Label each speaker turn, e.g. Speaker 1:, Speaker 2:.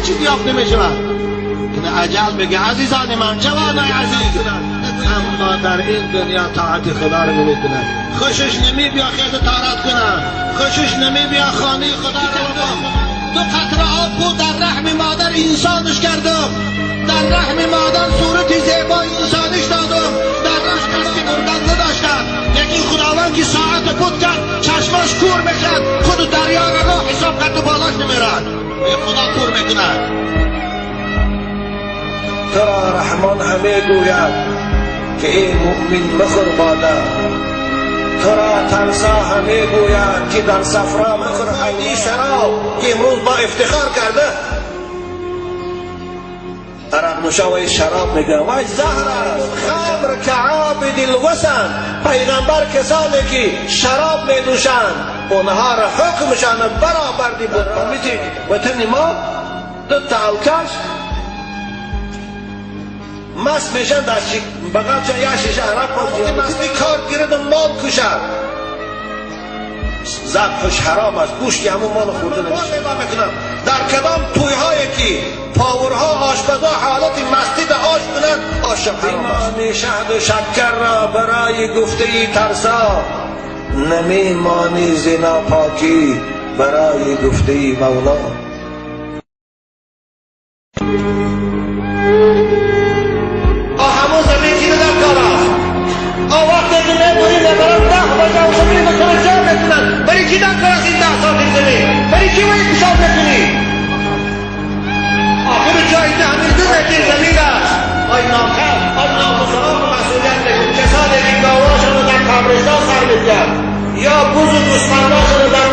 Speaker 1: هیچ چیز یافت نمیشود. که عجل میگه عزیزان من، جوانای عزیز، اما در این دنیا طاعت خدا رو نمیکنه. خوشش نمی بیا خیلی طاعت کنه، خوشش نمی بیا خانه خدا رو. دو قطره آب بود در رحم مادر انسانش کردم، در رحم مادر صورت زیبای انسانش دادم، در رحم قصد مردن نداشتم. یکی خداوند که ساعت بود کرد چشماش کور میکرد، خود دریا را راه حساب کرد و بالاش نمیرد. خدا کور میکند.
Speaker 2: تو را رحمان همه گوید که ای مؤمن مخور باده، تو را ترسا همه گوید که در صفرا مخور عینی شراب که امروز با افتخار کرده. عرق نوشا و شراب میگن وای زهر است. خمر که عابد الوثن، پیغمبر کسانی که شراب میدوشند اونها را حکمشان برابردی بود. وطن ما دو تا اوکش مست میشن در بغل چون یه شیشه عرق پاک مستی کار گیرد و مال کشد، ذبحش حرام است، گوشتی همون مال خورده نمیشه. در کدام تویهایی که پاورها آشپزها حالت مستی به آش کنند، آش حرام است. شهد و شکر را برای گفته ای ترسا، نمی مانی زنا پاکی برای گفته ای مولا.
Speaker 1: همون زمین کی در کار است؟ آ وقتی که میبری نبرم 10 بجه و زمین رو تو جمع میکنن، برای کی در کار است این 10 ساعت زمین؟ برای کی باید پیشاب میکنی؟ آخر جایی که همین دو متر زمین است. آی ناکر، آی ناموسران رو مسئولیت نکن. کسانی که گاواشون رو در قبرستان سر میکنن یا بز و گوسفنداشون رو در